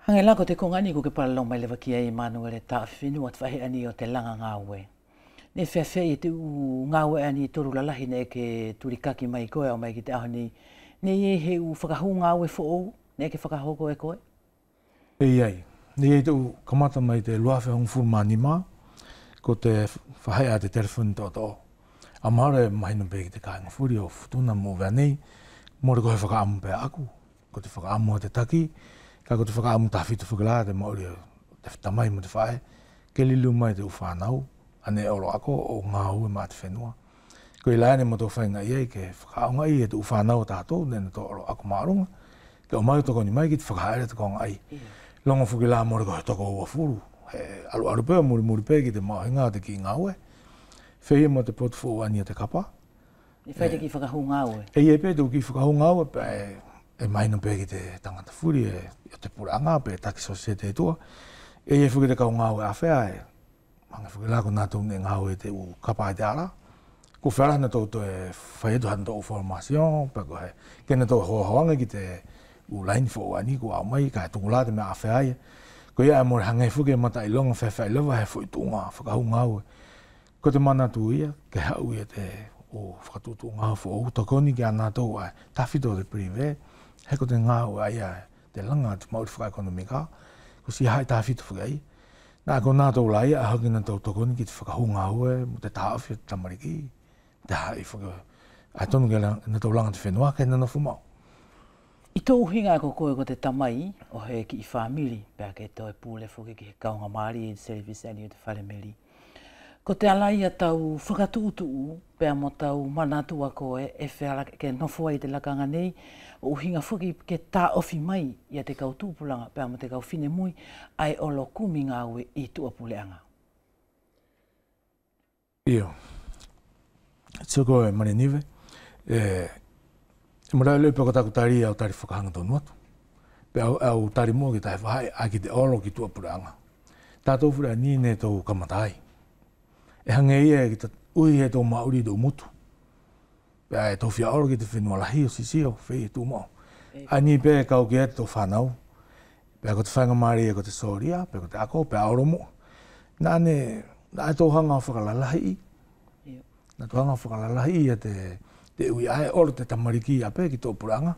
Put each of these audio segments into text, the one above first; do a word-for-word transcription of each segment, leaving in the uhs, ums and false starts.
Hage la ko te koga ʻaeni ko ke palalou mai leva ki ai Manuele Taʻofifenua, te faʻahi ʻaeni ʻo te laga gaue. Neʻe feafeaʻi e te ʻu gaue ʻaeni tolu lalahi neʻe ke tulikaki mai koe ʻo aʻu mai ki te ʻaho nei? Neʻe ʻi ai he ʻu fakahu gaue foʻou neʻe ke fakahoko e koe? ʻE ʻi ai. Neʻe ʻi ai te ʻu kamata mai te lua afe hogofulu ma nima, ko te faʻahi ʻa te telefoni toʻotoʻo. ʻA mahalo ʻe mahino pe ki te kaiga fuli ʻo Futuna mo ʻUvea nei, mole ko he fakaʻamu pe ʻaʻaku. Ko te fakaʻamu ʻa te taki, kaʻe ko te fakaʻamu tafito foki la te maʻuli ʻo te tamai mo te faʻe ke liliu mai te ʻu fanau ʻae neʻe olo ako ʻo gaue maʻa te fenua. Koia la ʻae neʻe matou faigaʻi ai ke fakaʻaogaʻi e te ʻu fanau ʻa tatou neʻe natou olo ako maʻoluga, ke ʻomai ʻo tokoni mai ki te fakahaʻele ʻo te koga ʻaia. Logo foki la mole ko he toko uafulu, he alualu pe ʻo mulimuli pe ki te maʻuhiga ʻo te kiʻi gaue. Feia mo te potu foʻou ʻaeni ʻo te kapa. ʻE fai te kiʻi fakahu gaue. ʻE ʻi ai pe te ʻu kiʻi fakahu gaue pea ʻe, ʻe mahino pe ki te tagata fuli ʻe, ʻo te puleʻaga pe taki sosiete ʻi tua. ʻE ʻi ai foki te kau gaue ʻafea ʻe, hage foki la ko natou neʻe gaue ʻi te ʻu kapa ʻi te ala. Kua feala natou toe fai atu hanatou formation, pea ko he, ke natou hohoaga ki te ʻu laini foʻou ʻaeni kua aʻu mai, kaʻe tuku la te meʻa ʻafea ia. Koia ʻae mole hage foki e mataʻiloga feafeaʻi leva he foʻi tuʻuga fakahu gaue. Ko te manatu ia ke haʻu ia te ʻu fakatuʻutuʻu gaue foʻou tokoni kia natou ʻae tafito ʻo te privé, he ko te gaue ʻaia ʻe te laga ʻo te maʻuli fakaʻekonomika, ko siʻi hahaʻi tafito foki ʻaia. Naʻa ko natou la ia ʻae hoki natou tokoni ki te fakahu gaue mo te taʻofi ʻo te tamaliki, te hahaʻi foki ʻae tonu ke la natou laga te fenua ke nonofo maʻu. ʻI tou ʻuhiga ko koe ko te tamai ʻo he kiʻi famili, pea ke toe pule foki ki he kauga malie ʻi te selevisi ʻaeni ʻo te fale meli. Ko te ala ia tau fakatuʻutuʻu pea mo tau manatu ʻa koe ʻe feala ke nofo ai ʻi te lakaga nei, ʻo ʻuhiga foki ke taʻofi mai ia te kau tuʻupulaga pea mo te kau finemui ʻae olo kumi gaue ʻi tuʻa puleʻaga. Io. Sio koe Malenive, ʻe, ʻe mole ʻaluʻi pe ko taku tali ʻau tali fakahagatonu atu. Pea ʻau, ʻau tali muʻa ki tahi faʻahi ʻae ki te olo ki tuʻa puleʻaga. Tatou fuli ʻaeni neʻe tou kamata ai. ʻE hage ia ki ta, ui he tou maʻuli ʻi tou gutu. Pea ʻe tou fia olo ki te fenua lahi ʻo sisio, feia tuʻumaʻu. ʻAeni pe kau ki ai te tou fanau. Pea ko te faiga malie ko te solia, pea ko te ako, pea olo muʻa. Naʻa ne, naʻa tou haga ʻo fakalalahiʻi. Naʻa tou haga ʻo fakalalahiʻi ia te, te ui ʻae olo te tamaliki ʻape ki tuʻa puleʻaga.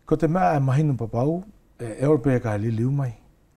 Ko te meʻa ʻae mahino papau, ʻe, ʻe olo pe kaʻe liliu mai.